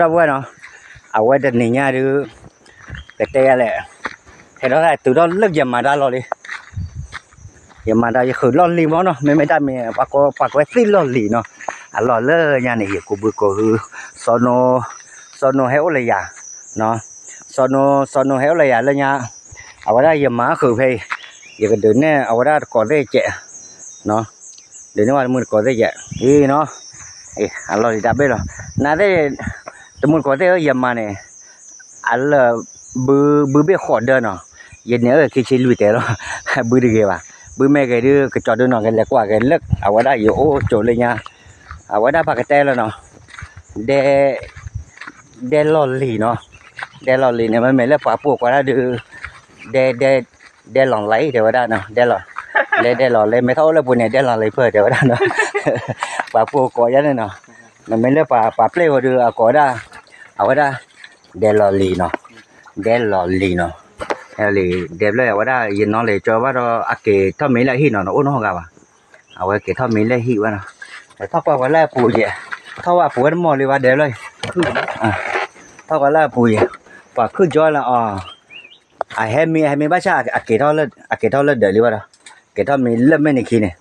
ဒီပုၢ်ဝဲၢ်နီၤ, အဝဲတနံၤညါဒုး ကတဲယၤလဲၣ်, ဟဲထီၣ်တၢ်တုၤထီၣ်လၢယမၤတၢ်လီၢ်လံ, ယမၤတၢ်ယဃုာ်လီၢ်လံမီၢ်နီၤ, မ့မ့ၢ်တၢ်မ့ၢ် ပှၤကွဲးသ့ၣ်လီၢ်လံနီၤ, အလီၢ်လၢညါန့ၣ် ယကူးဘုကူးဟု, စီၤနိ စီၤနိဟဲအိၣ်လၢယၤ, စီၤနိ စီၤနိဟဲအိၣ်လၢယၤလၢညါ, အဝဲဒၣ်ယမၤဃုာ်ဖဲအံၤ, ယကဒုးနဲၣ်အဝဲဒၣ်တကိးသ့ၣ်ကဲး ဒုးန့ၢ်ဝဲတမုၢ်တကိးသ့ၣ်ယဲၢ် အံၤနီၤ, အလီၢ်လံၤတၢ်ဘ့ၣ်လီၤ, နသ့ၣ် တမုၢ်တကိးသ့ၣ်ဧၢ ယမၤန့ၣ် အလၢ ဘု ဘုဘ့ၣ်ဃိးဒၢနီၤ, ယန့ၣ်အၢခံဆံလွံၢ်တဲလီၤ, ဘုတဂ့ၤဘၣ်, ဘုမ့ၢ်ဂ့ၤဒုး ကကၠီဒုးနီၤကလဲၤကွၢ်ကလဲၢ် အဝဲဒၣ်ယအိၣ်ကၠိလၢညါ, အဝဲဒၣ်ပကတဲလီၤနီၤ, ဒဲ ဒဲလီၢ်လံၤနီၤ, ဒဲလီၢ်လံၤန့ၣ် မ့မ့ၢ်လၢပှၤပှိၢ်ကွၢ်တၢ်ဒုး ဒဲ ဒဲ ဒဲလီၢ်လံၤတဲဝဲဒၣ်နီၤ, ဒဲလီၢ် လဲၤဒဲလီၢ်လဲၤ မ့ၢ်ထီၣ်အိၣ်လၢပူၤန့ၣ် ဒဲလီၢ်လံၤဖၢၣ်တဲဝဲဒၣ်နီၤ, ပှၤပှိၢ်ကိးယါန့ၣ်နီၤ, မ့မ့ၢ်လၢပှၤပျဲၢ်ဝဲဒုး အကိးဝဲဒၣ်, အဝဲဒၣ် ဒဲလီၢ်လံၤနီၤ, ဒဲလီၢ်လံၤနီၤ, ဒဲလီၢ်လံၤ ဒဲဖျၢၣ်အဝဲဒၣ် ယနီၢ်လံၤကၠီဘၣ်ဒီး အက့ၤထီၣ်မ့ၢ်လၢအဟံၣ်နီၤ နအိၣ်နီတဂၤဘၣ်, အဝဲက့ၤထီၣ်မ့ၢ်လၢဟံၣ်ဘၣ်နီၤ, ထီၣ်ကွၢ်ပှၤလၢအပူၤယဲၢ်, ထီၣ်ဝဲအပူၤဝဲတမီၢ်လံဘၣ်ဒဲဖျၢၣ်, ထီၣ်ကွၢ်လၢအပူၤယဲၢ်, ပှၤခုၣ်ကၠီလၢအီၤ အဟဲမံ အဟဲမံဘၣ်ဆၣ် အက့ၤထီၣ်လၢဒၢးလံဘၣ်ဒီး, က့ၤထီၣ်မံလၢမဲာ်န့ၣ်ခံန့ၣ်,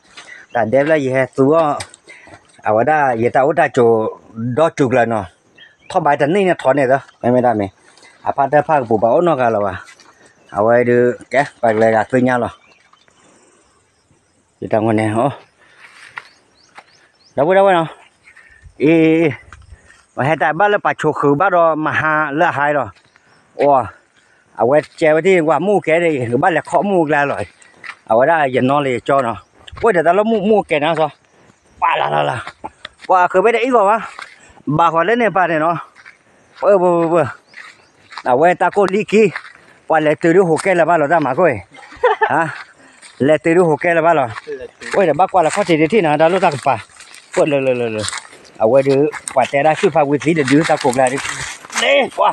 တၢ်ဒဲဖျၢၣ်ယဟဲသူအီၤ, အဝဲဒၣ်ယတၢ်အိၣ်တၢ်ကၠိၤ ဒီတူၤကျၢၤနီၤ, ထီၣ်ဘးတန့ၢ်န့ၣ်ထီၣ်န့ၣ်သၢ မ့မ့ၢ်တၢ်မံၤ, အဖါတၢ်ဖၣ်ကပူၤဘၣ်အိၣ်နီတဂၤလၢၤဘၣ်, အဝဲဒုး ကဲ ပကလဲၤဂၤသ့ၣ်ညါလီၤ ယတၢ်ဂီၢ်န့ၣ်, ဒီပုၢ်ဒီဝဲၢ်နီၤ, အံၤ, ပဟဲတၢ်ဘၣ်လၢပှၤဆိးဃုာ်ဘၣ်ဒီးမဟါလၢအဟါလီၤ, အိ, အဝဲကဲဝဲသ့ၣ်ဝဲမူကဲဒ်အံၤ ကဘၣ်လဲၤခီမူကျါလီၤ, အဝဲဒၣ်ယနီၢ်လံၤကၠီနီၤ, အိၣ်ဒီးတၢ်လၢမူမူကဲန့ၣ်စီၤ, ပှၤလၢလၢလၢ, ပှၤဃုာ်ဖဲဒၣ်အံၤဂီၢ်ဘၣ်, ဘၣ်ဃီလၢန့ၣ်ပၢ်န့ၣ်နီၤ, ပၢ်ပၢ်ပၢ်ပၢ် အဝဲတၢ်ကိၢ်လံကံ, ပှၤလဲၤတုၤဒုးဟိးကဲလၢၤဘၣ်လီၤ တၢ်မၤခိၣ်အံၤ, လဲၤတုၤဒုးဟိးကဲလၢၤဘၣ်လီၤ, အိၣ်ဒီးဘၣ်ကွၢ်လၢခီၣ်ထံးတထံၣ်နီၤ တၢ်လိၣ်တၢ်ကပၤ, ပၢ်လၢလၢလၢလၢ, အဝဲဒုး ပှၤတဲဒၣ်ဆူၣ်ဖးဝံၤသံတဒုးတၢ်ကိးကျါဒုး, လၢပှၤ,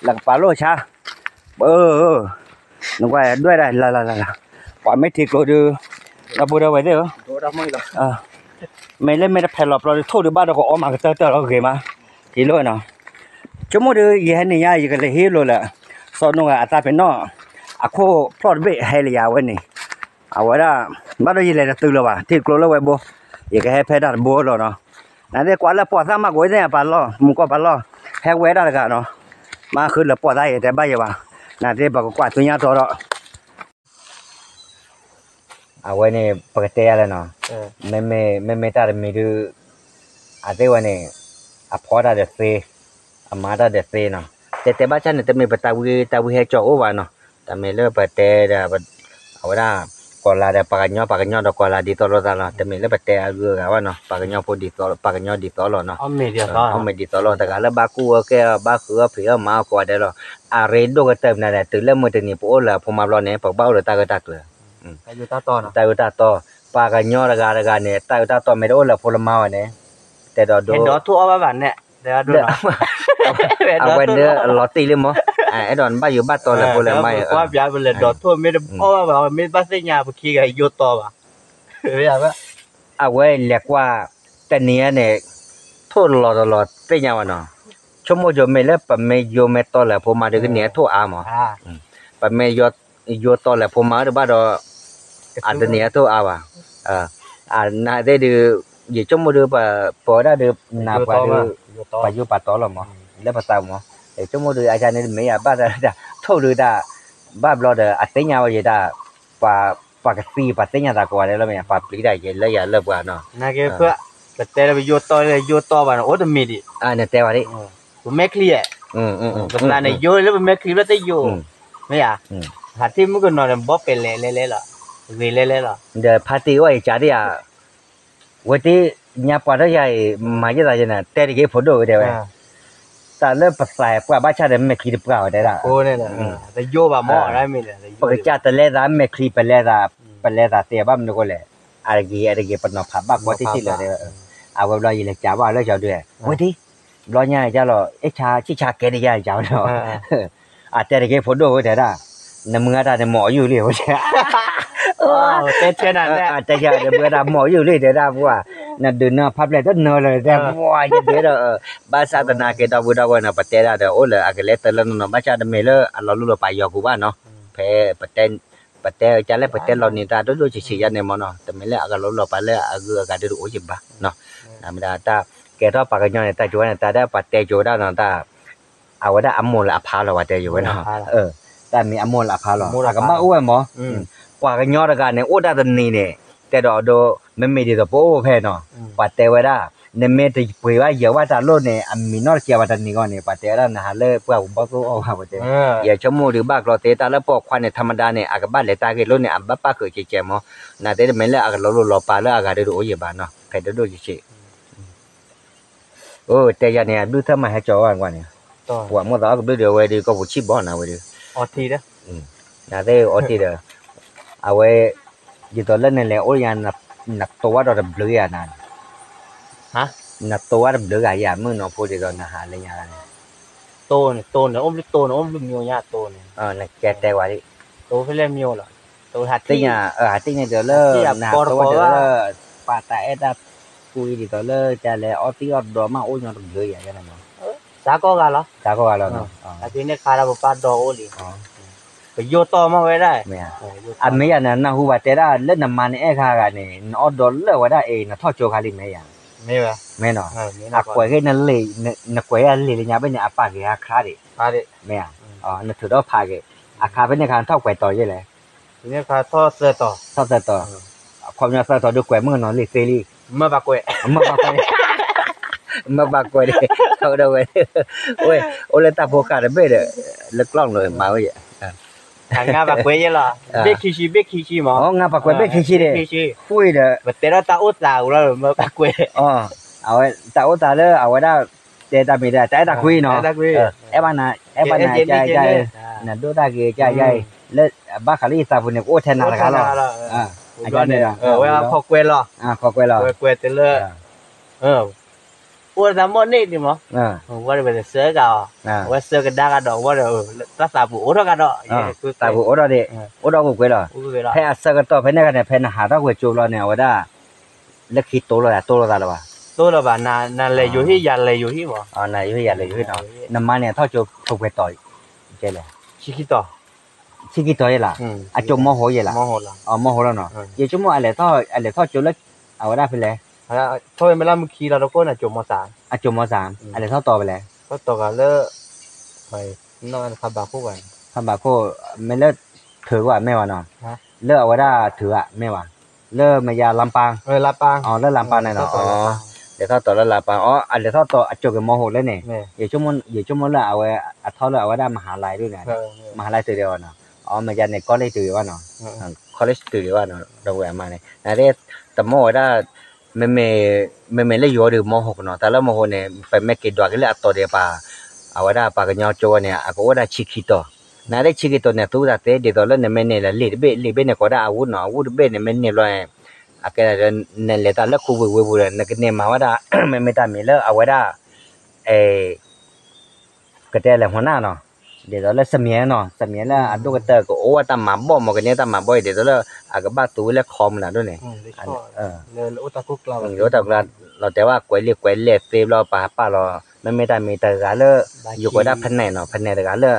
လၢကပၤလိၣ်ဆါ, ပၢ် နကွၢ်ဒွဲၣ်ဒၣ်လၢလၢလၢလၢ, ပှၤမ့ၢ်ထံကျိဒုး, ဒီပုၢ်ဒီဝဲၢ်သ့ၣ်ဧၢ, မ့ၢ်လၢမ့ၢ်တဖဲလီၤပျီဒုး ထိၣ်ဒုးဘၣ်ဒီးကအီမးကတၢၢ်တၢၢ်လီၤဂ့ၤမး, ထံလိၣ်နီၤ, ဆိကမိၣ်ဒုး ယဟဲန့ၣ်ညါ ယကလဲၤဟ့ၣ်လိာ်လၢ စီၤနိဂၤအသးပ့ၤနီၣ်, အခိၣ်ဖျီၣ်တဘ့ၣ်ဟဲလၢယၤဝဲန့ၣ်, အဝဲဒၣ်, ဘၣ်ဒီးယလဲၤတတုၤလၢၤဘၣ် ထံကျိလၢဝဲဘိ, ယကဟဲဖဲတၢ်တဘိလီၤနီၤ, နသ့ၣ်ကွၢ်လၢပှၤသၣ်မးကဝဲသ့ၣ်ပှၤလီၢ် မူကီၢ်ပှၤလီၢ်, ဟဲဝဲဒၣ်တဂၤနီၤ, မ့ၢ်ဃုလၢပှၤသၣ်ယတဲဘၣ်ယၤဘၣ်, နသ့ၣ်ပကကွၢ်သ့ၣ်ညါတီဒီး အဝဲန့ၣ် ပကတဲယၤလဲၣ်နီၤ, မ့မ့ၢ်တၢ်တမံၤဒုး, အသ့ၣ်ဝဲန့ၣ်, အဖီတၢ်ဒီးသ့, အမၤတၢ်ဒီးသ့နီၤ, တဲတဲဘၣ်ဆၣ်န့ၣ် တမ့ၢ်ပတၢ်ဝံတၢ်ဝံဟဲကၠီအိၣ်ဘၣ်နီၤ, တမ့ၢ်လၢပတဲဒီး, အဝဲဒၣ်, ကီၢ်လၤဒီးပှၤကညီ ပှၤကညီဒီးကီၢ်လၤဒ်သိးလိာ်သးလီၤ, တမ့ၢ်လၢပတဲအဂုၤအဂၤဘၣ်နီၤ, ပှၤကညီဖိဒ်သိး ပှၤကညီဒ်သိးလိာ်နီၤ, အီၣ်မ့ၢ်ဒ်သိးလိာ်တဂၤလၢဘၣ်ကူၣ်အၢကဲအီၤ ဘၣ်ဃုအီၣ်ဖံးအီၣ်မၤအီၣ်ကိးဂၤဒဲးလီၤ, အရ့ဒိၣ်ကတၢၢ်မနုၤလဲၣ် တုၤလၢမုၢ်တနံၤပအိၣ်လၢအဖိမါဘျီန့ၣ် ပကဘၣ်အိၣ်ဒီးတၢ်အၢတၢ်ကျၢၤ တၢ်အၢတၢ်တီ, ပှၤကညီတဂၤတဂၤန့ၣ် တၢ်အၢတၢ်တီမ့ၢ်တအိၣ်လၢဖိလၢမါဝဲန့ၣ်, တဲဒီးဒိ, အဝဲဒၣ်လီၤတံၢ်လံမး, အဲၣ်ဒိးနဘၣ်ယိၤဘၣ်တီလၢဖိလၢမါ, ပလဲၤဒီးထိၣ်မ့ၢ်တအီၣ်ဘၣ်ဘၣ် မ့ၢ်ဘၣ်သ့ၣ်ညါပခံဂၤယိၤတီဘၣ်, အဝဲလဲၤကွၢ်, တနံၤအံၤန့ၣ်, ထိၣ်လီၤတလီၤသ့ၣ်ညါဘၣ်နီၤ, ဆိကမိၣ်ယိၤမ့ၢ်လၢပမ့ၢ်ယိၤမ့ၢ်တီလၢဖိမါဒီးကန့ၢ်ထိၣ်အါမး, ပမ့ၢ်ယိၤတီလၢဖိမါဒီးဘၣ်ဒီး, အတန့ၢ်အထိၣ်အါဘၣ်, အနသ့ၣ်ဒုး, ယဆိကမိၣ်ဒုးပ, ပဝဲဒၣ်ဒုး, နၤပှၤဒုး, ပှၤယိၤပှၤတီလီၤမး, လၢပသးမး, ယဆိကမိၣ်ဒုးအကန့ၣ်တမ့ၢ်ယၤဘၣ်တၢ်, ထိၣ်ဒုးတၢ်, ဘၣ်ဘျီဒီးအသ့ၣ်ညါဝဲယဲဒၣ်, ပှၤကသံပှၤသ့ၣ်ညါသးကိးဂၤဒဲးလီၤမ့ၢ် ပှၤပျံၤတၢ်ယဲလၢယၤလၢပှၤနီၤ, နကဲဖၢ, ပတဲလၢပယိၤတီလၢယိၤတီဘၣ်န့ၣ် အိၣ်တမံၤဒံး, နတဲဝဲဒၣ်, ပမဲာ်ချံ, ပသးန့ၣ်ယိၤလၢပမဲာ်ချံဘျီတယိၤ, မ့ၢ်ဧါ, ဟးထံၣ်မုၣ်ကနီၤန့ၣ် ဘီပဲာ်လဲၣ်လဲၣ်လဲၣ်လီၤ, ဂ့ၤလဲၣ်လဲၣ်လီၤ, ဒီးဖါတံၢ်အိၣ်အံၤကးဒံးဧါ ဝဲတ့ၢ်, ညါပှၤထီၣ်ယၤအံၤ, မၤယဲၢ်သးယဲၢ်န့ၣ် တဲတဂ့ၤဖိဒိၣ်ဝဲတဲဝဲ, တၢ်လၢပသးပှၢ်ဘၣ်ဆၣ်ဒီးမဲာ်ချံတပှၢ်ဝဲတဲဒၣ်, ပကစၢ်တလဲသးမဲာ်ချံပလဲသး, ပလဲသးသ့ဘၣ်မနုၤဃိလဲၣ်, အတဂ့ၤအတဂ့ၤ ပနီၤဖးဘၣ်ကွၢ်တံၢ်တံၢ်လၢၤ, အဝဲဘျီယလဲၤကးဘၣ်လၢကၠီဒုး, ဝဲတ့ၢ်, ဘျီညါကၢ်လီၤ အ့ၣ်ဆါဆံၣ်ဆါကဲဒ်ယၤကၢ်လီၤ, အတဲတဂ့ၤဖိဒိၣ်ဝဲတဲဒၣ်, နမုၢ်ဂၤတၢ်န့ၣ်မ့ၢ်အီၣ်ယုၢ်လံဝဲတဲ တဲဆဲနၤ တဲဆဲဒီး ဘၣ်ဝဲဒၣ် မိၢ်ယုၢ်လံ တဲဒၣ်ပှၤ နဒုးနၢဖးဖျဲးတနၢလၢၤ တဲပှၤယဒုးဒီး ဘၣ်ဆၣ်သနာ်က့ဒီပုၢ်ဒီဝဲၢ်န့ၣ် ပတဲဒၣ်ဒီး အိၣ်လၢအကလဲၤတၢ်လၢနီၢ်နီၢ် ဘၣ်ဆၣ်တမ့ၢ်လၢအလီၤလူလီၤပာ်ယီၤပူၤဘၣ်နီၤ ဖဲ ပတဲ ပတဲကလဲၣ် ပတဲလီၤန့ၣ် တၢ်ဒိၣ်ဒိၣ်ဆံးဆံးယါန့ၣ်မ့ၢ်နီၤ တမ့ၢ်လၢအကလီၤလူလီၤပာ်လၢအဂုၤအဂၤဒုးတအိၣ်ယံၤဘၣ်နီၤ မ့ၢ်ဒၣ်တၢ်ကဲထီၣ်ပှၤကညီန့ၣ် တၢ်ကၠိဝဲန့ၣ် တၢ်ဒၣ်ပှၤတဲကၠိဝဲဒၣ်နီၤ တၢ် အဝဲဒၣ်အမိၢ်လၢအဖါလီၤ ပှၤတဲယိၤဝဲနီၤ တၢ်မ့ၢ်အမိၢ်လၢအဖါလီၤ အကဘၣ်အိၣ်ဝဲမး ပှၤကညီတဂၤန့ၣ် အိၣ်ဒၣ်တနံၤန့ၣ် တဲဒီးဒိ မ့မ့ၢ်ဒ်သိးပအိၣ်ဖဲနီၤ ပှၤတဲဝဲဒၣ် နမ့ၢ်တပှ့ၤဘၣ်ယဲၤဘၣ်တၢ်လိၣ်န့ၣ် အမံၤနီတစဲးဘၣ်တနံၤဂီၢ်န့ၣ် ပှၤတဲဝဲဒၣ်နဟးလၢပှၢ်ပူၤဘီၣ်သိၣ်အီၣ်ဘၣ်ပှၤတဲ ယဆိကမိၣ်ဒုးဘၣ်ကျီသ့ တၢ်လၢပိာ်ခွါန့ၣ် ထးမဒါန့ၣ် အကဘၣ်လဲၤတၢ်ဂ့ၢ်လိၣ်န့ၣ် အဘၣ်ပၣ်ဃုာ်ကဲကဲမး နာ်သက့တမ့ၢ်လၢအကလီၤလိၢ်လီၤပာ်လၢအဂၤဒုးတအိၣ်ယံၤဘၣ်နီၤ ဖဲဒိၣ်ဒိၣ်ဆံးဆံး အိၣ်တဲယၤန့ၣ် အဘျုးထၢၣ်မးဟဲကၠီၤဝဲကွၢ်န့ၣ် ပှၤမိၢ်သးအီၣ်ကဘျုးဒီးအဝဲဒုး ကီၢ်ပူၤဆံၣ်ဘီနၤဝဲဒုး နာ်သက့အီထံဒီး အဝဲ ဒ်သိးလၢနလဲၤအိၣ်ယၤ နတိၤဝဲဒီးတဘျုးယၤနၤ နတိၤဝဲတဘျုးဂၤယၤ မုၢ်နီၤဖိဒ်သိးနဟးလၢညါန့ၣ် တိၤန့ၣ် တိၤန့ၣ် အိၣ်ဘျုးတိၤန့ၣ် အိၣ်ဘျုးမံၤညါတိၤန့ၣ် နကဲတဲဝဲဒ် တိၤဖဲလဲၣ်မံၤလီၤ တိၤဟးထံၣ် ဟးထံၣ်န့ၣ်ဒီးလၢ နဟးတိၤဝဲဒီးလၢ ပာ်တၢ်အဲၣ်တၢ်ကွံဒ်သိးလၢတၢ်လဲၤအီသံးအီဒီးမးအိၣ်ညီတဘျုးယၤန့ၣ်မး စးကီၢ်ဂၤလီၤ စးကီၢ်ဂၤလီၤ အန့ၣ်ခါဒီးပပၢ်ဒီးအိၣ်လံ ပယိၢ်တီၢ်မးဝဲဒၣ် အမ့ၢ်ယၤနနၢ်ဟူဘၣ်တဲဒၣ်လၢနမါန့ၣ်အဲၣ်ခါဂၤန့ၣ် နအီၣ်ဒီးလၢာ်ဝဲဒၣ်အံၤ နထီၣ်ကၠိခါလံမ့ၢ်ယၤ မ့ၢ်နီၤ အကွဲးက့ၤနလံာ် နကွဲးယၤလံာ်လၢညါဘ့ၣ်န့ၣ် အပာ်က့ၤဟါခါဒံး မ့ၢ်ဧါ နထုးထီၣ်ဖးက့ၤ အခါဖဲန့ၣ်ခါနထီၣ်ကွဲးတီၤယဲလဲၣ် ထီၣ်သၢတီၤ အခီပညီသၢတီၤဒုးကွဲးမုၢ်ကနီၤလံသ့လံ မ့ၢ်ဘၣ်ကွဲး မ့ၢ်ဘၣ်ကွဲး ထီၣ်ဝဲဒီးဝဲ ဝဲ အိၣ်လၢတၢ်ဖိဃာ်တဘ့ၣ်ဒီး လၢကျီၢ်လိၤမၤဝဲယဲ ငါဘၣ်ကွဲးယဲလီၤ ဘ့ၣ်ခံဆံ ဘ့ၣ်ခံဆံမး ငါဘၣ်ကွဲးဘ့ၣ်ခံဆံဒီး ဃုဒီး ပတဲထီၣ်တၢ်အိၣ်သးဝဲလီၤ မ့ၢ်ဘၣ်ကွဲး အဝဲတၢ်အိၣ်သးလၢအဝဲဒၣ် တဲတၢ်မ့ၢ်ဒၣ် တၢ်အဲၣ်တၢ်ကွံနီၤ အဲၣ်ဘၣ်နၤ အဲၣ်ဘၣ်နၤ နဒိၣ်တၢ်ဂ့ၤ ကယအံၤ လၢဘၣ်ဃးလၢယသးပူၤန့ၣ် ကအိၣ်ထဲနၤတဂၤလီၤ အဝဲခိးကွဲလီၤ ခိးကွဲလီၤ ကွဲကွဲတုၤလၢ အိၣ်သးမီၢ်န့ၢ်ဒံးမး ဝဲဒီးဝဲသးစၢကဒီးအီၤ အဝဲစၢကဒါကဒီး ဝဲဒီး တၢ်သးပူၤအိၣ်ထီၣ်ကဒီး သးပူၤအိၣ်ထီၣ်ဒံး အိၣ်ဒီးကွဲကွဲလီၤ ဖဲအဆၢကတီၢ်ဖဲန့ၣ်ခါန့ၣ် ဖဲနဟးထီၣ်ကွဲးကၠိဘျီန့ၣ် အဝဲဒၣ် လၢခံတိလိာ်သး တိလိာ်သးလၢၤဘၣ် တိလိာ်ဘၣ် နလဲၤယိၤဟံၣ်ယၤလဲၤယိၤဟံၣ်မး နလဲၤယိၤဟံၣ်ယၤလဲၤယိၤဟံၣ်နီၤ နမါန့ၣ်အထီၣ်ကၠိဖိကွဲးတီၤ ဆံခံတီၤ ဆံခံတီၤယဲလီၤ အကၠိမီၢ်ဟိယဲလီၤ မီၢ်ဟိလီၤနီၤ ယဆိကမိၣ် အလဲၤထီၣ်ကၠိလၢ အဝဲဒၣ်ဖဲလဲၣ် ထီၣ်ဝဲမ့ၢ်လၢမုၢ်ခံလီၤတကိၣ်န့ၣ် ကၠိမီၢ်စၢ် အကၠိမီၢ်စၢ် အလဲၤထီၣ်တီၤဖဲလဲၣ် ထီၣ်တီၤဂၤလၢ ဖးဘၣ်ခိၣ် မ့ၢ်လၢ ထုးကွၢ်မ့ၢ်ဘၣ်နီၤ လၢအဝဲဒၣ်ထုးဧါ မ့ၢ်ဘၣ် လၢမယါလါပန်း လၢလါပန်းန့ၣ်နီၤ လဲၤထီၣ်တီၤလၢလါပန်း အလဲၤထီၣ်တီၤအကၠိက့ၤမီၢ်ဟိလၢန့ၣ် ယဆိကမိၣ်လၢအဝဲ အထီၣ်လၢအဝဲဒၣ်မဟါလါဒ်န့ၣ် မဟါလါတုၤဒံးဘၣ်နီၤ အမယါန့ၣ် college တုၤဒံးဘၣ်နီၤ college တုၤဒံးဘၣ်နီၤ ဒီပုၢ်ဝဲၢ်အမါန့ၣ် နသ့ၣ် တမီၢ်ဝဲဒၣ် မ့မ့ၢ် မ့မ့ၢ်လၢယိၤဒုးမီၢ်ဟိကနီၤ တၢ်လၢမီၢ်ဟိန့ၣ် ပမ့ၢ်က့ၤဒွးက့ၤလၢအတီၤဒံးပၤ အဝဲဒၣ်ပှၤကညီကၠိဝဲန့ၣ် အကအိၣ်ဒၣ်ဆံခံတီၤ နသ့ၣ်ဆံခံတီၤန့ၣ် သူသးသ့ဒ်သိးလၢနမ့ၢ်န့ၢ်လၢလံာ်တဘ့ၣ် လံာ်ဘ့ၣ်န့ၣ် ကိးဒၣ်အဝူနီၤ အဝူတဘ့ၣ်န့ၣ် မ့ၢ်န့ၢ်ဘျီန့ၣ် အကဲဒၣ် နလဲၤတၢ်လၢခူဝ့ၢ်ဝ့ၢ်ပူၤဒီး နကန့ၢ်မၤဝဲဒၣ် မ့မ့ၢ်တၢ်မံၤလၢအဝဲဒၣ် ကတဲလဲၤဟိုးနၢ်နီၤ ဒ်သိးလၢစမံၤနီၤ စမံၤလၢအဒိၣ်ကတၢၢ်ကအိၣ်ဝဲတၢ်မၤဘီၣ်မ့ၢ်ကန့ၢ်တၢ်မၤဘီၣ်အံၤ ဒ်သိးလၢအကဘၣ်သူဝဲလၢခီမုၢ်နၤဒိၣ်န့ၣ် လၢအိၣ်တၢ်ကိၢ်ကျါလီၤတဲဝဲကွဲးလံာ်ကွဲးလဲၢ်သ့ဘျီပဟးပာ်လီၤ မ့မ့ၢ်တၢ်မံၤတဂၤလၢ ယိၤကဝဲဒၣ်ဖဲန့ၣ်နီၤ ဖဲန့ၣ်တဂၤလၢ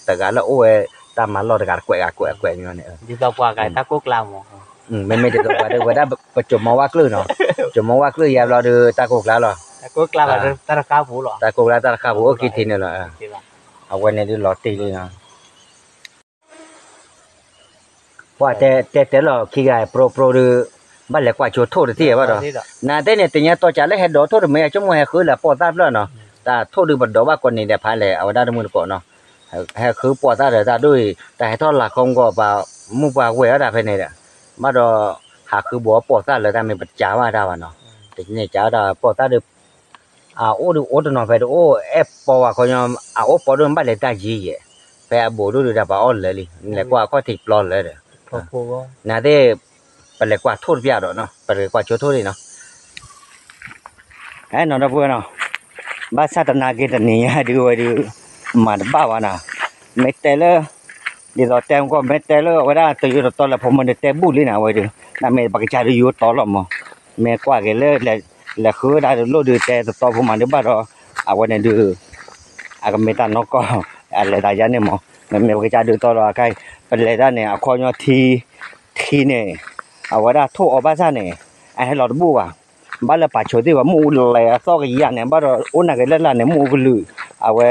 တဂၤလၢအိၣ်ဝဲတၢ်မၤလီၢ်တဂၤတကွဲးဂၤကွဲးကွဲးမ့ၢ်န့ၣ် ဒ်သိးပှၤဂၤတၢ်ကိၢ်ကျါမ့ၢ် မ့မ့ၢ်ဒ်သိးပှၤဒုးဝဲဒၣ်ပကၠိမီၢ်ဝၣ်ကျုၢ်နီၤ ကၠိမီၢ်ဝၣ်ကျုၢ်ယါဘျီဒုးတၢ်ကိၢ်ကျါလီၤ တၢ်ကိၢ်ကျါလီၤ တၢ်တခါပူၤလီၤ တၢ်ကိၢ်ကျါတၢ်တခါပူၤအိၣ်ခံထံၣ်န့ၣ်လီၤ အဝဲန့ၣ်ဒုးလီၤတံၢ်လံနီၤ ပှၤတဲတဲလီၤခံဂၤပြိပြိဒုး ဘၣ်လဲၤကွၢ်ကၠိထိၣ်တထံၣ်ဘၣ်ဒီး နတဲန့ၣ် တညါတီၢ်ကးလၢဟဲဒိးထိၣ်တမ့ၢ် ဆိကမိၣ်ဟဲဃုလၢပိာ်သၣ်ဖျၢၣ်နီၤ တၢ်ထိၣ်ဒုးပဒိးဘၣ်ကိးနံၤဒဲးဖးလဲၣ် အဝဲဒၣ်တမုၢ်တကိးနီၤ ဟဲဃုပိာ်သၣ်ဒီးတၢ်ဒိၣ်အံၤ တၢ်ဟဲထီၣ်လၤခီမုၢ်ကီးပှၤမုၢ်ပှၤဝဲၢ်ဝဲဒၣ်ဖဲန့ၣ်ဒီး ဘၣ်ဒီး ဟးဃုဘိးပိာ်သၣ်လၢတၢ်မ့ၢ်ပတကးဘၣ်တၢ်ဘၣ်နီၤ တန့ၢ်ကးတၢ်ပိာ်သၣ်ဒုး အအိၣ်ဒုးအိၣ်တနီၤဖဲဒုးအိၣ်အဲၣ်ပီဝဲခီညီ အအိၣ်ပီဒုးဘၣ်လဲၤတၢ်ယံၤယဲၢ် ဖဲအဘူးဒုးဒီးတၢ်ပှၤအီၣ်လၢာ်လံ လဲၤကွၢ်အခီၣ်ထံးပျီလၢာ်ဒီး နသ့ၣ် ပလဲၤကွၢ်ထိၣ်တပျၢ်ဒီးနီၤ ပလဲၤကွၢ်ကၠိထိၣ်ဒံးနီၤ အဲၣ်နီၤဒီပုၢ်ဝဲၢ်နီၤ ဘၣ်ဆၣ်သနာ်က့တနံၤညါဒုးဝဲဒုး မၤတဘၣ်ဘၣ်နီၤ မ့ၢ်တဲလၢ ဒ်သိးတဲမကီၢ် မ့ၢ်တဲလၢအဝဲဒၣ်တယိတတီလၢဖိမုၣ်ဒီးတဲဘူၣ်လံန့ၣ် အဝဲဒုး နမ့ၢ်ပကစၢ်ဒုးယိတီလီၤမး, မ့ၢ်ကွၢ်က့ၤလၢ လဲၤဃုဒၣ်လိၣ်ဒုးတဲတတီဖိမးဒုးဘၣ်ဒီး အဝဲန့ၣ်ဒုး အကမ့ၢ်တၢ်နီၢ်ကီၢ် အလဲၤတၢ်ယါန့ၣ်မး, မ့မ့ၢ်ပကစၢ်ဒုးတီလီၤအခဲအံၤ ပလဲၤတၢ်န့ၣ် အခီပညီထံ ထံန့ၣ် အဝဲဒၣ်ထိၣ်အီဘၣ်ဆၣ်န့ၣ် အဟဲလီၤတဘူၣ်ဘၣ်, ဘၣ်လၢပာ်ဆိးသ့ၣ်ဘၣ် မ့ၣ်အူလဲၤအသီၣ်ကယၤန့ၣ် ဘၣ်ဒီးအိၣ်နာ်က့ၤလၢ်လၢ်န့ၣ် မ့ၣ်အူကလုာ် အဝဲ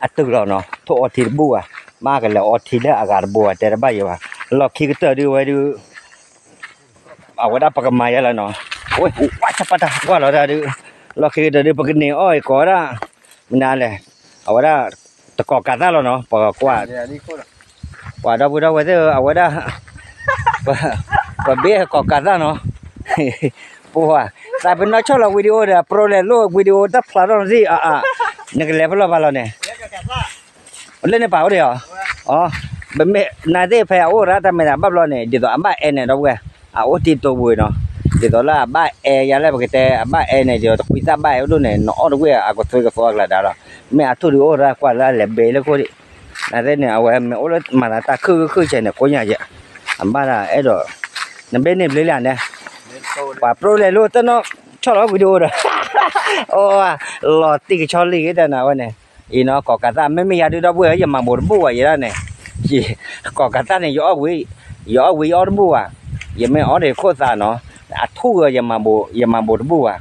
အတုၤလီၤနီၤ ထိၣ်အီထံတဘူၣ်ဘၣ်, မ့ၢ်ကလဲၤအီထံလၢအဂၤတဘိဘၣ် တဲတဘၣ်ယဲဘၣ်, လီၢ်ခံကတၢၢ်ဒုးဝဲဒုး အဝဲဒၣ်ပကမၤယဲလၢနီၤ, ဝဲဝါဆၣ်ပၢ်တၢ်ကွၢ်လီၤတၢ်ဒုး, လီၢ်ခံကတၢၢ်ဒုး ပကန့ၢ်အီၣ်အံၤကိးဝဲဒၣ် မနုၤလဲၣ်, အဝဲဒၣ် တကိးကးသၣ်လီၤနီၤ ပကွၢ် ပှၤဒီပုၢ်ဒီဝဲၢ်သ့ၣ်ဧၢ အဝဲဒၣ် ပဘ့ၣ်ကိးကးသၣ်နီၤ, ပှၤ သးပ့ၤနီၣ်ဆီၣ်လီၤ video ဒီး pro လဲၤလိၣ် video တၢ်ဖျါထီၣ်နသ့ၣ်အါအါ, နကလဲၤဖဲလဲၣ်ဘၣ်လီၤန့ၣ်, လၢန့ၣ်ပာ်အိၣ်ဒံးဧါ, အ ပမ့ၢ်နာ်သ့ၣ်ဖဲအအိၣ်ရၢတၢ်မဲာ်တၢ်ဘၣ်ဘျီန့ၣ် ဒ်သိးအဘၣ်အဲၣ်န့ၣ်ဒီပုၢ်ဝဲၢ်, အအိၣ်တံၢ်တိာ်ပူၤနီၤ, ဒ်သိးလၢအဘၣ်အဲၣ်ယၤလၢပကတဲ အဘၣ်အဲၣ်န့ၣ် ဒ်သိးတကွံသၣ်ဘၣ်အဲၣ်ဒိၣ်န့ၣ် နအီၣ်တဝ့ၢ်အကသွ့ကသွကျၢၤဒါလီၤ, မ့ၢ်အထိၣ်ဒုးအိၣ်ရၢကွၢ်လၢအလဲၤဘ့လၢခိၣ်ဒံး, နာ်သ့ၣ်န့ၣ် အဝဲမ့ၢ်အိၣ်လၢမၤသးတၢ်ခုၣ်ခုၣ်ဆဲးန့ၣ် ကိးညါယဲ, အဘၣ်ဒၣ်အဲၣ်ဒိး, နဘ့ၣ်န့ၣ်ဘျ့လံဧါန့ၣ်, ပှၤ pro လဲၤလိၣ်တနီၤ ဆီၣ်လီၤ video ဒီး အိၣ် လီၤတံၢ်ကဆီလံဂ့ၤတၢ်နၤဝဲန့ၣ်, အံၤနီၤ ကိးကးသၣ် မ့မ့ၢ်ယၤဒုးဒီပုၢ်ဝဲၢ် ယမၤဘိးတဘူၣ်ဘၣ်ယဲဒၣ်န့ၣ်, ကိးကးသၣ်န့ၣ် ယအီၣ်ဝံၤ ယအီၣ်ဝံၤယအီၣ်တဘူၣ်ဘၣ်, ယမ့ၢ်အီၣ်ဒံးခိၣ်သးနီၤ, အထူၣ်ဂၢၢ် ယမၤဘိးတဘူၣ်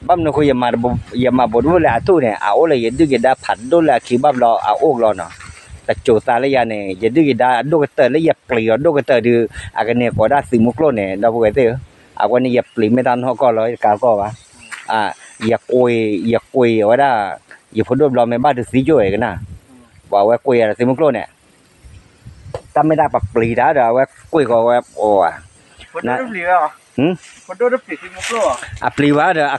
ဘၣ်, ဘၣ်မနုၤဃိ ယမၤဘိးတဘူၣ်လၢအထူၣ်န့ၣ် အအိၣ်လၢယဒုၣ်ယဒါဖးဒိၣ်လၢအခံဘၣ်ဘျီအအိၣ်လီၤနီၤ, တစိၤသးလၢယၤန့ၣ် ယဒုၣ်ယဒါအဒိၣ်ကတၢၢ်လၢယပျံၤအီၤဒိၣ်ကတၢၢ်ဒုး အကန့ၢ်ကိးဒၣ်သုးမုၢ်ကျိၣ်န့ၣ် ဒီပုၢ်ဝဲၢ်သ့ၣ်ဧၢ, အဝဲန့ၣ်ယပျံၤမ့ၢ်တၢ်နီၢ်ကီၢ်လီၤ ယတကးကီၢ်ဘၣ်, ယကွံာ် ယကွံာ်အဝဲဒၣ် ယဖိဒိၣ်ဘျီမ့ၢ်ဘၣ်ဒုးသံကၠိၣ်ဝဲကနၣ်, ပှၤဝဲကွံာ်ယၤဒီးသုးမုၢ်ကျိၣ်န့ၣ် တၢ်မ့ၢ်တၢ်ပပျံၤတၢ်ဒီး အဝဲကွံာ်ကီးဝဲအိၣ်ဧါ, အပျံၤဘၣ်ဒီး အ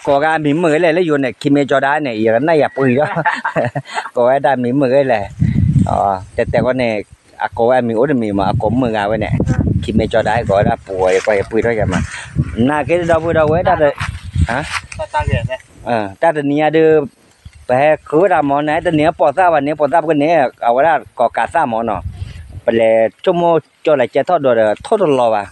ကိးဂၤအမံၤမုာ်ဂ့ၤလဲၣ် လၢယိၤန့ၣ် ခံမ့ၢ်ကၠီဒၣ်န့ၣ် ယကနၣ်ယပှံၤဒီး ကိးဝဲဒၣ်မံၤမုာ်ဂ့ၤလဲၣ်, တဲတဲဃီန့ၣ် အကိးဝဲအမံၤအိၣ်တမံၤမး အကိးမုာ်ဂၤဝဲန့ၣ်, ခံမ့ၢ်ကၠီဒၣ် ကိးဝဲဒၣ်ပှၤယပှံၤထီၣ်ယၤမး, နာ်က့ဒီပုၢ်ဒီဝဲၢ် တၢ်တနံၤညါဒုး ပဟဲဃုဝဲဒၣ်မ့ၢ် နတန့ၢ်ပိာ်သၣ်ဘၣ်န့ၣ် ပိာ်သၣ်ပကန့ၢ် အဝဲဒၣ်ကိးကးသၣ်မ့ၢ်နီၤ, ပလဲၤဆိကမိၣ်ကၠီလဲၤကဲထီၣ်ဒိးဒီး ထိၣ်တလီၤဘၣ်,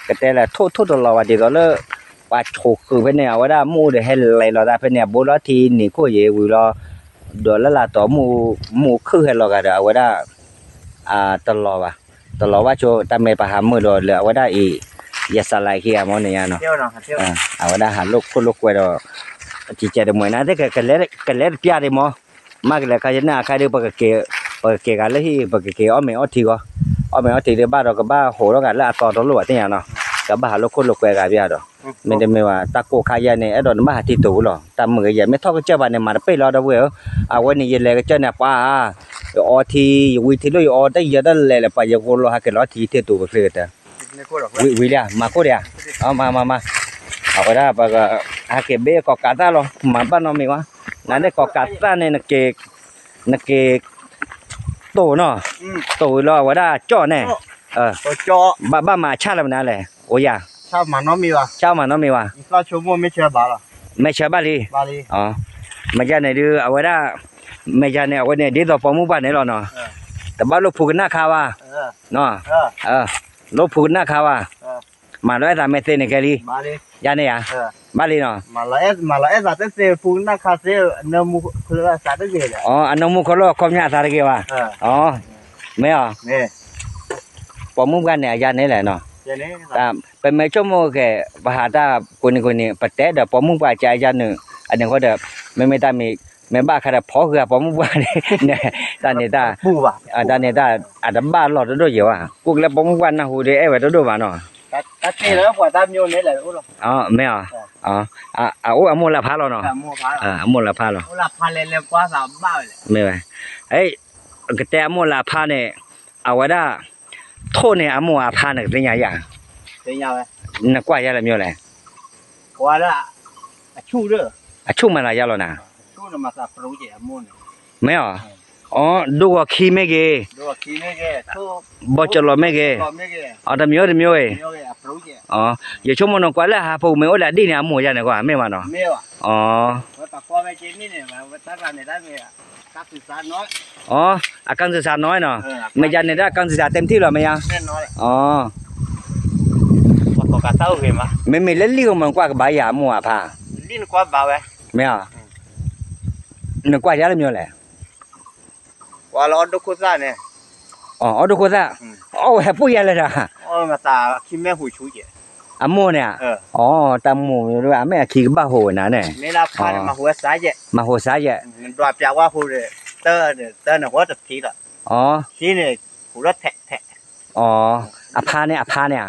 ကတဲလဲၣ် ထိၣ်ထိၣ်တလီၤဘၣ် ဒ်သိးလၢ ပှၤဆိးဃုာ်ဖဲန့ၣ် အဝဲဒၣ်မ့ၣ်အူဒီးဟဲလဲၤလီၤသးဖဲန့ၣ် အဘိလီၤထံနံၤခိၣ်ယံၤဝံၤလီၤ, ဒီးလၢလာ်တီၤ မ့ၣ်အူခုၣ်ဟဲလီၤဂာ်ဒီး အဝဲဒၣ် တလီၤဘၣ်, တလီၤဘၣ်ဆိ တၢ်မ့ၢ်ပဟးမုာ်ဒီးလၢအဝဲဒၣ်အံၤ ယစးလဲၤခံဂၤမ့ၢ်န့ၣ်ညါနီၤ, အဝဲဒၣ်ဟးလိာ်ခိၣ်လိာ်ကွဲဒီး ကကဲတမှဲၤနၤသ့ၣ် ကလဲၤတပျၢ်ဒံးမ့ၢ်, မ့ၢ်ကလဲၤခါယနၢ်အခါဒီး ပကက့ၤဂၤလၢဟံၣ် ပကက့ၤအီၣ်မ့ၤအီထံဂီၢ်, အီၣ်မ့ၤအီထံဒီးဘၣ်ဒီးကဘၣ်ဟးထီၣ်ဂၤလၢအသီတလိၣ်ဘၣ်သ့ၣ်ညါနီၤ, ကဘၣ်ဟးလိာ်ခိၣ်လိာ်ကွဲဂၤပျၢ်ဒီး, မ့တမ့ၢ်ဘၣ် တၢ်ကိၢ်ခါယဲန့ၣ် အဲၣ်ဒိးနဘၣ်ဟးထံတိၤလီၤ တၢ်မုာ်ဂ့ၤယဲ မ့ၢ်ထီၣ်ကစၢၢ်ဘၣ်န့ၣ် မၤတပ့ၢ်လီၤဒီပုၢ်ဝဲၢ်ဧၢ, အဝဲန့ၣ် ယလဲၤကစၢၢ်န့ၣ် ပှၤ ယအီထံ ယဝံထံလိၣ် ယအီတၢ်ယၢတၢ်လဲၤလၢပှၤယကိးလီၤ ဟးက့ၤလီၤထံယထံတိၤပချ့ကတၢၢ်, ဝံၤလံဧါ မၤခိၣ်ဒံးဧါ, မၤမၤမၤ, အဝဲဒၣ်ပက ဟးက့ၤဘ့ၣ်ကိးကးသၣ်လီၤ မၤဘၣ်နီတမံၤဝဲ, နၤန့ၣ်ကိးကးသၣ်န့ၣ် နက့ၤ တိၤနီၤ, တိၤဝံၤလီၤအဝဲဒၣ်ကၠီၣ်န့ၣ်, ဘၣ်မၤဆၣ်လၢမနုၤလဲၣ် အိၣ်ယၤ, ဆၣ်မၤနီတမံၤဘၣ်, မဲာ်ဆၢဘၣ်လံ, မ့ၢ်ယၤန့ၣ်ဒုး အဝဲဒၣ် မ့ၢ်ယၤန့ၣ် အဝဲန့ၣ် ဒ်သိးပိာ်မုၣ်ပှၢ်န့ၣ်လီၤနီၤ, တဘၣ်လိာ်ဖူးကနၣ်ခါဘၣ်, လိာ်ဖူးကနၣ်ခါဘၣ်, မၤလီၤအဲၣ်သးမဲာ်သ့န့ၣ်ကဲလံ, ယၤန့ၣ်ဧါ, ဘၣ်လံနီၤ, အနၢမူခိၣ်လိၣ်အခီပညီအသးတဂ့ၤဘၣ်, မ့ၢ်အီၤ, ပိာ်မုၣ်ပှၢ်န့ၣ် အယၤန့ၣ်လဲၣ်နီၤ, ပမ့ၢ်ဆိကမိၣ်က့ၤ ပဟးတၢ်ကိးနံၤကိးနံၤ ပတဲဒီးပိာ်မုၣ်ပှၢ်ကယၤန့ၣ် အန့ၣ်ဃိဒီး မ့မ့ၢ်တၢ်မံၤ မ့ၢ်ဘၣ်ခါဒီးဖီၣ်ဃုာ်ပိာ်မုၣ်ပှၢ်န့ၣ် တၢ်န့ၣ်တၢ် တၢ်န့ၣ်တၢ် အတဘၣ်လီၢ်တဒိၣ်ယံၤဘၣ် ကိးကလၢပိာ်မုၣ်ပှၢ်နၢ်ဟူဒီးအဲၣ်ဝဲတဒိၣ်ဘၣ်နီၤ, မ့ၢ်အီၤ, အအိၣ်အမိၢ်လၢဖးလီၤနီၤ, အမိၢ်လၢဖးလီၤ, မ့ၢ်ဝဲ, ကတဲအမိၢ်လၢအဖးန့ၣ်, အဝဲဒၣ် ထိၣ်န့ၣ်အမိၢ်အဖးန့ၣ် ကသ့ၣ်ညါယၤ, နကွၢ်ယၤလၢမ့ၢ်လဲၣ်, အဆူၣ်မၤသးယၤလီၤနၤ, မ့ၢ်အီၤ, အီ ဒိၣ်ဂီၤခံမ့ၢ်ဂ့ၤ, ဘီကလီၤမ့ၢ်ဂ့ၤ, အတမံၤတမံၤအံၤ, ယဆိကမိၣ်နကွၢ်လၢဟးဖိမ့ၢ်အိၣ်လၢအဒံၣ်န့ၣ် အမိၢ်ယၤန့ၣ်ကွၢ် မ့ၢ်မးနီၤ, အီ အကွၢ်ဝဲက့ၤန့ၣ်န့ၣ် အကၢၢ်စံးစးနီၢ်နီၢ်နီၤ, မ့ၢ်ယၤန့ၣ်ဒၣ်ကၢၢ်စံးစးတဲမထံၣ်လီၤ မ့ၢ်ယၤ, မ့မ့ၢ်လၢလံၣ်ဂီၢ်မး နကွၢ်ကဘၣ်ယၤအမိၢ်အဖါ, မ့ၢ်ဧါ, နကွၢ်ယၤလၢမ့ၢ်လဲၣ်, အီၣ်ဒိၣ်ခိၣ်သၣ်, အီၣ်ဒိၣ်ခိၣ်သၣ်, အီၣ်ဝဲဟဲပိၢ်ယၤလဲၣ်ဒီး အမိၢ်န့ၣ်ဧါ, အီၣ်တၢ်မိၢ်အမဲၢ်အခံကဘၣ်ဟိးဝဲနၤန့ၣ်, မၤဟိးစါယဲၢ်, အဖါန့ၣ်အဖါန့ၣ်,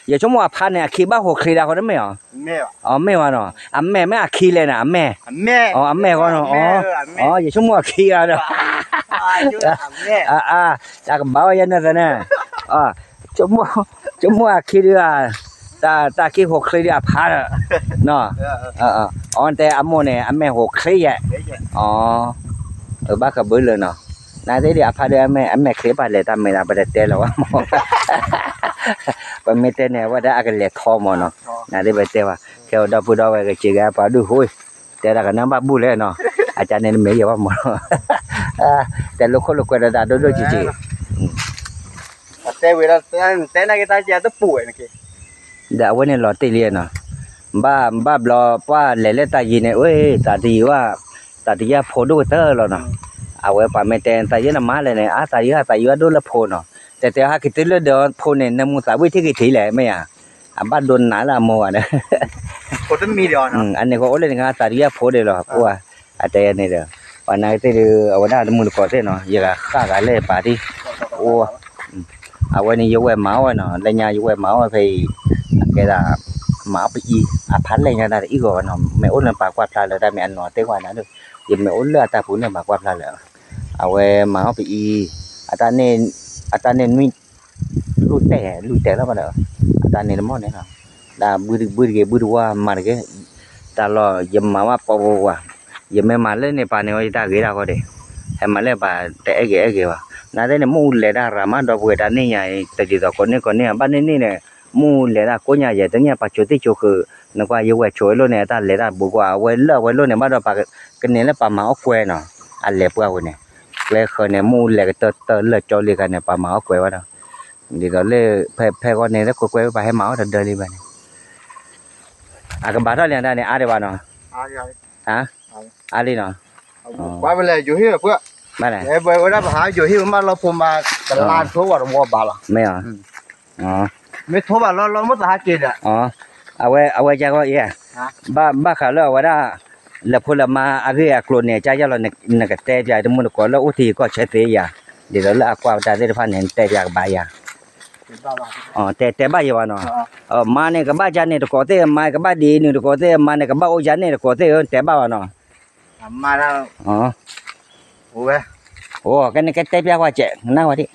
ယဆိကမိၣ်အဖါန့ၣ် အခံဘၣ်ဟိးချ့ဒၣ်ဃီတမ့ၢ်ဧါ, အမ့ၢ်ဝဲနီၤ, အမဲၢ်မ့ၢ်အခံလဲၣ်န့ၣ် အမဲၢ်, အမဲၢ်ဝဲနီၤ, ယဆိကမိၣ်အခံဂၤဒီး တၢ်ကဘၣ်ဝဲယဲၢ်န့ၣ်သန့ၣ်, ဆိကမိၣ်အခံဒုး, တၢ်ခံဟိးချ့ဒုးအဖါဒီး, အီၣ်တဲအမိၢ်န့ၣ် အမဲၢ်ဟိးချ့ယဲၢ်, ဘၣ်ကဘုလၢနီၤ, နသ့ၣ်ဒုးအဖါဒုးအမဲၢ်ချ့ပာ်လဲၤတၢ်မဲာ်ဒီး ပတတဲလၢၤဝဲမး, ပမ့ၢ်တဲန့ၣ် အဝဲဒၣ်အကလဲၤထီမးနီၤ, နသ့ၣ်ပတဲဘၣ်, ခဲအံၤဒီပုၢ်ဒီဝဲၢ်ကစံးကဲပှၤဒုးဟိ, တဲဒၣ်ကနၣ်ဘၣ်ဘူၣ်လဲၣ်နီၤ, အကါန့ၣ်တမ့ၢ်ယဲၢ်ဘၣ်မးနီၤ, တဲလိာ်ခိၣ်လိာ်ကွဲဒီးတၢ်ဒိၣ်ဒိၣ်ဆံးဆံး တဲဝဲဒၣ်တဲနက့ၤတၢ်ကဲတပူၤဝဲနက့ၤ, ဒီးအဝဲန့ၣ်လီၤတံၢ်လံနီၤ, ဘၣ်ဘၣ်ဘျီ ပှၤလဲၤလၢတၢ်ယံၤန့ၣ် အ့ သးတယံၤဘၣ်, သးတယံၤဖိဒိၣ်ကတၢၢ်လီၤနီၤ, အဝဲပှၤမ့ၢ်တဲသးယံၤနမါလဲၣ်န့ၣ် အါသးယံၤသးယံၤဘၣ်ဒိၣ်လၢဖိနီၤ, တဲတဲဟဲက့ၤတုၤလၢဒီးဖိန့ၣ် နၢမူသးဝံၣ်ထံၣ်က့ၤထံၣ်လဲၣ် မ့ၢ်ဧါ, အဘၣ်ဒိနးလၢအမိၢ်ဂၤဒီး အန့ၣ်ဃီအိၣ်လၢနကသးတယံၤဖိဒၣ်လီၤ, ပှၤ အတဲယဲန့ၣ်ဒီး ပှၤနာ်က့ၤသ့ၣ်ဒီး အဝဲဒၣ်တမုၢ်တကိးသ့ၣ်နီၤ ယဂၤဃၣ်ဂၤလဲၣ်ပာ်တံၢ်, အိၣ်, အဝဲန့ၣ်ယဝဲၢ်မၤအီၣ်ဝဲနီၤ လၢညါယဝဲၢ်မၤအီၣ်ဝဲဖဲအံၤ, အကဲဒၣ် မၤအီၣ်ပအံၤ အဖါလဲၢ်ညါတၢ်တအံၣ်ဂီၤဝဲနီၤ မ့ၢ်အိၣ်လၢပာ်ကွၢ်ဖျါလၢတၢ်မ့ၢ်အနီၤတဲကွၢ်နၤဒီး ယမ့ၢ်အိၣ်လၢအတၢ်ပူၤန့ၣ်ပာ်ကွၢ်ဖျါလၢ အဝဲမၤအီၣ်ပအံၤ, အတၢ်န့ၣ် အတၢ်န့ၣ်နွံ လူၢ်တဲာ် လူၢ်တဲာ်လီၤဘၣ်ဒီး အတၢ်န့ၣ်တမီၢ်န့ၣ်လီၤ, တၢ်ဘုတဘုတဂ့ၤ ဘုတဝါမၤတဂ့ၤ, တၢ်လီၢ်ယမၤဘၣ်ပီပီဝါ, ယမ့ၢ်မၤလၢန့ၣ်ပာ်န့ၣ်ဝဲယတၢ်ဂ့ၤတၢ်ဂီၤဒံး, ဟဲမၤလၢပာ်တအဲၣ်ဂ့ၤအဲၣ်ဂ့ၤဘၣ်, နသ့ၣ်န့ၣ် မ့ၣ်အူလဲၤတၢ်ရၤမးဒီပုၢ်ဝဲၢ်တၢ်န့ၣ်ညါအံၤ တဒ်သိးကိးန့ၢ်ကိးန့ၢ် ဘၣ်န့ၣ်န့ၣ်န့ၣ်, မ့ၣ်အူလဲၤတၢ်ကိးညါယဲၢ် တနံၣ်ပာ်ဆိသ့ၣ်ဆိဃုာ်, နကွၢ်ယဝဲၢ်ဆိးဝဲလိၣ်န့ၣ် အတၢ်လဲၤတၢ်ဘူးကွၢ် အဝဲလၢအဝဲလိၣ်န့ၣ် ဘၣ်ဒီးပှၤကန့ၢ်လၢပှၤမၤအီၣ်ကွဲနီၤ, အလဲၤပှၢ်ဝဲန့ၣ် ကျဲဃၢၤန့ၣ် မ့ၣ်အူလဲၤကတၢၢ်တၢၢ်လၢာ်ကၠီလံၤခါန့ၣ် ပှၤမၤအီၣ်ကွဲဝဲဒီး, ဒ်သိးလၢ ဖဲဖဲဂီၢ်န့ၣ် လၢကွဲကွဲဝဲပှၤဟဲမၤအီၣ်တဒၢလံဘၣ်န့ၣ်, အကဘၣ်ထီၣ်လံတၢ်န့ၣ် အါဒံးဘၣ်နီၤ, အါလံနီၤ, ပှၤဝဲလဲၣ် ယိၤဟ့ၣ်ဝဲပှၢ်, ပှၤဝဲဒၣ်ပဟးယိၤဟ့ၣ်ဝဲမးလီၤဖိမး, ကလါထိဝဲတဝီဘၣ်လီၤ, မ့ၢ်, မ့ၢ်ထိဘၣ်လီၤလီၤမ့ၢ်သဟးက့ၤဒီး, အဝဲ အဝဲကဲကီးအံၤ, ဘၣ်ဘၣ်ဃးလၢအဝဲဒၣ် လဲၤဖိလဲၤမါအဂ့ၢ်အကျိၤန့ၣ် ကယၢ်လီၤ နကတဲပၠးတမုၢ်တကိးလၢအိၣ်ထံကီၢ်ဆၢသ့ယၤ, ဒ်သိးလၢအကွၢ်ပတၢ်သ့ၣ်တဖၣ်န့ၣ် နတဲပၠးကဘၣ်ယၤ, တဲဘၣ်ယၤဘၣ်နီၤ, မါန့ၣ်ကဘၣ်ယၤန့ၣ်တကိးသ့ၣ် မါကဘၣ်ဒ်အံၤန့ၣ်တကိးသ့ၣ် မါန့ၣ်ကဘၣ်အိၣ်ယၤန့ၣ်တကိးသ့ၣ် တဲဘၣ်ဘၣ်နီၤ, ကဲနကတဲပၠးကွၢ်ကဲ နၢ်ဝဲဒၣ်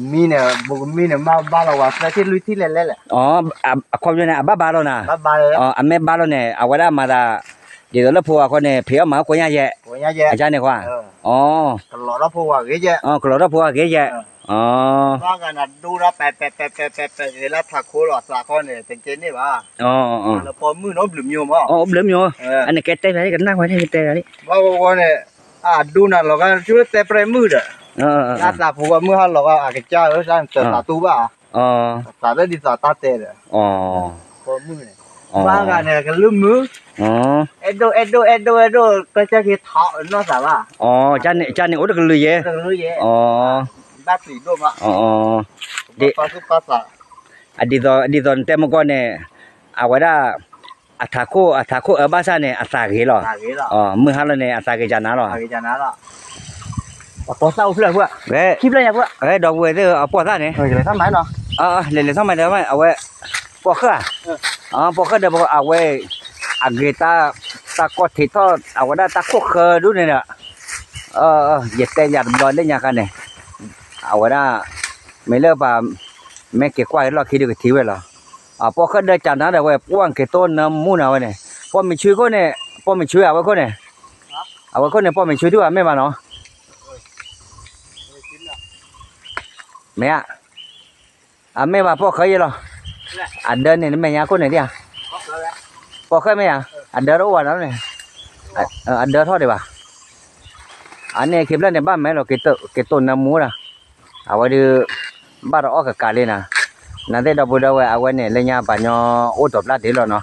မံန့ၣ် ဘိကမံန့ၣ် မ့ၢ်ဘါလီၤဝဲသၢထံၣ်လွံၢ်ထံၣ်လဲၣ်လဲၣ်လဲၣ်, အခီပညီန့ၣ် အဘၣ်ဘါလီၤနၤ, အမ့ၢ်ဘါလီၤန့ၣ် အဝဲဒၣ်မၤသး ဒ်သိးလၢဖိအဃိန့ၣ် ဖံးအီၣ်မၤအီၣ်ကွဲညါယဲၢ်, အယါန့ၣ်ကွၢ်, ကလီၤထီၣ်ဖိအဂ့ၤယဲၢ်, ကလီၤထီၣ်ဖိအဂ့ၤယဲၢ်, ဘၣ်ဂၤနၤဒိဒၣ်ပဲပဲပဲပဲပဲ ဂ့ၤလၢထးခိလီၤသးခီန့ၣ် တကဲန့ၣ်ဘၣ်, လၢပိာ်မုၣ်န့ၣ်အိၣ်ဘျုးမံၤမး, အိၣ်ဘျုးမံၤ, အန့ၣ်ကဲတဲပၠးကနၣ်ဝဲန့ၣ်ကတဲပၠးလံ, ဘၣ်ဂီၢ်ဂီၢ်န့ၣ် အဒိနၤလီၤဂာ် ကၠူတဲပြဲမုၣ်ဒီး လၢသးဖိဂီၢ်မုၣ်ဟးလီၤဂာ် အကစၢ်ဧၢ တၢ်နတၢ်သူဘၣ်, သးလၢဒ်သိးတၢ်တဲဒီး, မုၣ်န့ၣ်, ဘၣ်ဂၤန့ၣ် ကလုၢ်မုၢ်, အဲၣ်ဒိၣ်အဲၣ်ဒိၣ်အဲၣ်ဒိၣ်အဲၣ်ဒိၣ် ကစၢ်က့ၤထီၣ်နီၢ်သးဘၣ်, ကန့ၣ်အိၣ်တကလုာ်ယဲၢ်, ဘၣ်ပျံၤဒိၣ်မး, ဒ်သိး ဒ်သိးနတဲမကီၢ်န့ၣ်, အဝဲဒၣ် အထးခိၣ် အထးခိၣ်အၢဘၣ်ဆၣ်န့ၣ် အသးဂ့ၤလီၤ, မုၢ်ဟါလီၤန့ၣ် အသးဂ့ၤကနၤလီၤ, အပိာ်သၣ်အိၣ်ဖျဲၣ်ဖု, ဒီပုၢ်ဝဲၢ်သ့ၣ်အပိာ်သၣ်န့ၣ်, လဲၤလဲၤထီၣ်မး, အဝဲ, ပိာ်ဃၢၣ်, ပိာ်ဃၢၣ်ဒီးအဝဲ, အဂ့ၤတၢ်, တၢ်ကီၢ်ထံးထီၣ် အဝဲဒၣ်တၢ်ခိၣ်ဃၢၤဒူၣ်န့ၣ်ဒီး, ယတဲယၤတဘျီလၢညါခါန့ၣ်, အဝဲဒၣ်, မ့ၢ်လၢပှၤ, မ့ၢ်က့ၤကွၢ်က့ၤလီၢ်ခံဒုးကထံၣ်ဝဲလီၤ, ပိာ်ဃၢၣ်ဒီးကနၤဒီးဝဲ ပှၢ်က့ၤတိၢ်နၢမူနၤဝဲန့ၣ်, ပိာ်မုၣ်ဆူခိၣ်န့ၣ်, ပိာ်မုၣ်ဆူအဝဲခိၣ်န့ၣ်, အဝဲခိၣ်န့ၣ် ပိာ်မုၣ်ဆူဒုးဘၣ်မ့ၢ်ဘၣ်နီၤ မ့ၢ်ဧါ, အမ့ၢ်ဘၣ်ပိာ်ဃၢၣ်ယဲလီၤ, အဒၢန့ၣ် နမဲာ်ညါခိၣ်န့ၣ်ဒ်ဧါ, ပိာ်ဃၢၣ်မ့ၢ်ဧါ, အဒၢတအိၣ်ဘၣ်နီၤန့ၣ်, အဒၢထီၣ်ဒံးဘၣ်. အန့ၣ်ခံဖျၢၣ်န့ၣ် ဘၣ်မဲာ်လီၤ က့ၤတိၢ်နၢမူဒၣ်, အဝဲဒုး ဘၣ်တအီၣ်ကကးလံနၤ, နသ့ၣ်ဒီပုၢ်ဒီဝဲၢ် အဝဲန့ၣ် လၢညါပှၤကညီအိၣ်ဒီးပျၢ်ဒ့လီၤနီၤ,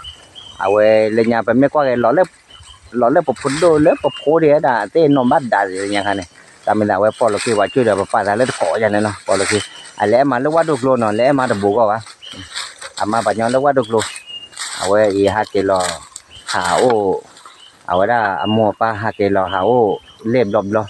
အဝဲလၢညါပမ့ၢ်ကွၢ်က့ၤ လီၤလၢပဖိဒိၣ်လၢပဖိဒ့ဒၣ် သ့ၣ်နီၣ်ဘၣ်ဒၣ်လၢညါခါန့ၣ်, တၢ်မ့ၢ်သးအဝဲပိာ်လီၤက့ၤ ပှၤကၠိဒီးပပာ်သးလၢတကိးယၤန့ၣ်နီၤ ပိာ်လီၤက့ၤ, အလဲၤအဲၣ်မးလၢဝၣ်ဒိၣ်ကျိနီၤ လဲၤအဲၣ်မးတဘူးဂီၢ်ဘၣ်, အမါပှၤကညီလၢဝၣ်ဒိၣ်ကျိ, အဝဲအံၤဟးက့ၤလီၤ, ဟးအိၣ် အဝဲဒၣ်အမိၢ်အပၢ်ဟးက့ၤလီၤ ဟးအိၣ်လၢဘျီဘျီ,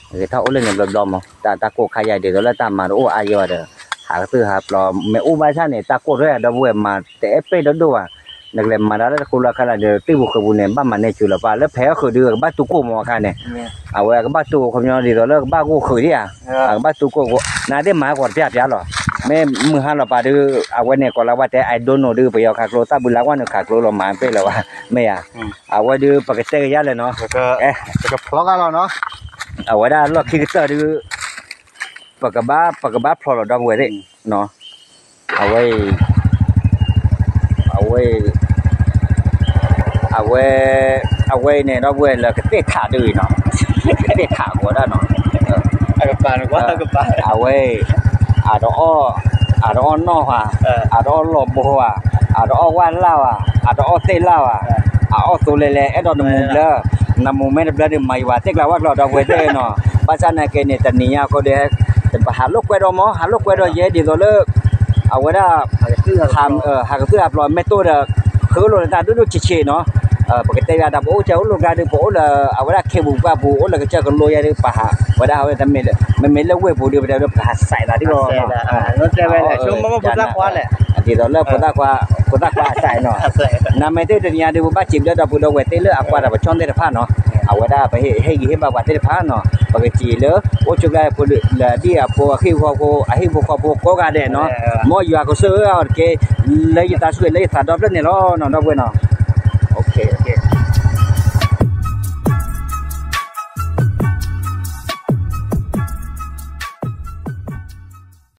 ဂဲၤထီၣ်အိၣ်လၢန့ၣ်ဘျီဘျီမး တၢ်တၢ်ကိၢ်ခါယၤဒ်သိးလၢတၢ်မၤတအိၣ်အါယီၤဒီး, ဟးကသုၣ်ဟးပျီၤ မ့ၢ်အိၣ်ဘၣ်ဆၣ်န့ၣ် တၢ်ကိၢ်ထွဲယၤဒီပုၢ်ဝဲၢ်မၤတအဲၣ်ပ့ၢ်ဒိၣ်ဒိၣ်ဘၣ်, နကလဲၤမၤတၢ်လၢတဃူလၢခါလၢဒီး သ့ၣ်ပူၤဃုာ်ပူၤန့ၣ် ဘၣ်မၤန့ၢ်စူၤလီၤပၢ် လၢဖဲအီၣ်ဃုာ်ဒုး ကဘၣ်တူၢ်ကိၢ်မးအခါန့ၣ်, အဝဲကဘၣ်တူၢ်ကိၢ်ခီပညီဒ်သိးလၢကဘၣ်ဂိၢ်ဃုာ်ဒံးဧါ, ကဘၣ်တူၢ်ကိၢ် နသ့ၣ်မၤဟးဂီၤတပျၢ်ပျၢ်လီၤ, မ့ၢ်မုၢ်ဟါလီၤပာ်ဒုး အဝဲန့ၣ်ကိးလၢဝဲတဲ I don't know ဒုး ပယီၤခးကျိ သၣ်ဘုလါဝဲန့ၣ်ခးကျိလီၤ မၤပ့ၢ်လီၤဘၣ်, မ့ၢ်ဧါ, အဝဲဒုးပကတဲကယါလဲၣ်နီၤ, ကဖျီဂၤလီၤနီၤ, အဝဲဒၣ်လီၢ်ခံကတၢၢ်ဒုး ပကဘၣ် ပကဘၣ်ဖျီလီၤဒီပုၢ်ဝဲၢ်သ့ၣ်, အဝဲအံၤ အဝဲ အဝဲ အဝဲအံၤန့ၣ် ဒီပုၢ်ဝဲၢ်လၢကသ့ၣ်ခးဒ်အံၤနီၤ, ကသ့ၣ်ခးဝဲဒၣ်နီၤ, အဝဲ အတအီၣ် အတအီၣ်နီၣ်ဧါ, အတအီၣ်လီၤဘိဧါ, အတအီၣ်ဝၣ်လၢ်ဧါ, အတအီၣ်သ့ၣ်လၢ်ဧါ, အအီၣ်သိလဲၤလဲၤ အဲၣ်ဒိးနမူၤဘျၢ, နမူၤမ့ၢ်တဘျၢဒုး မၤယဝၤသ့ၣ်ကျါဝၣ်ကျီ ဒီပုၢ်ဝဲၢ်သ့ၣ်နီၤ, ဘၣ်ဆၣ်နာ်က့န့ၣ် တနံၤညါအဃိဒီး ပဟးလိာ်ကွဲဒီးမး ဟးလိာ်ကွဲဒီးယဲဒ်သိးလၢ အဝဲဒၣ် ဟးကသုၣ်ဟးပျီၤမ့ၢ်တိၢ်ဒီး ဃုလိာ်နတၢ်ဒိၣ်ဒိၣ်ဆံးဆံးနီၤ, ပကတဲယၤဒီး ပအိၣ်ကၢ်အိၣ်လိာ်ကၢ်ဒုး ပအိၣ်လၢအဝဲဒၣ်ခ့ပူၤပှၢ်ပူၤ အိၣ်လၢကစၢၢ်ကလိယဲဒုး ပဟးဝဲဒၣ် မ့မ့ၢ်လၢဝ့ၢ်ပူၤဒုး ပတဲဒုး ပဟးစဲးသးဒ်လီၤ, ဒ်သိးလၢ ဖိသၣ်ခွါ ဖိသၣ်ခွါအစဲးနီၤ, နမ့ၢ်သ့ၣ်တနံၤညါဒုး ပဘၣ်စံးဘျုးဒီပုၢ်ဒီဝဲၢ်သ့ၣ်လၢအကွၢ်တၢ်ပဆီၣ်သ့ၣ်တဖၣ်နီၤ, အဝဲဒၣ်ပဟ့ၣ်ဂံၢ်ဟ့ၣ်ဘါပှၤသ့ၣ်တဖၣ်နီၤ, ပကစံးလၢ အိၣ်ဆူၣ်ကျါဖိလၢဒ်အဖိအဟံၣ်ဖိဃီဖိ အဟံၣ်ဖိဃီဖိကိးဂၤဒဲးနီၤ, မ်ယွၤကဆိၣ်ဂ့ၤအီၤတက့ၢ်, လၢယသးဆူၣ်လၢယသးဒီဖျၢၣ်န့ၣ်လီၤနီၤ ဒီပုၢ်ဝဲၢ်နီၤ.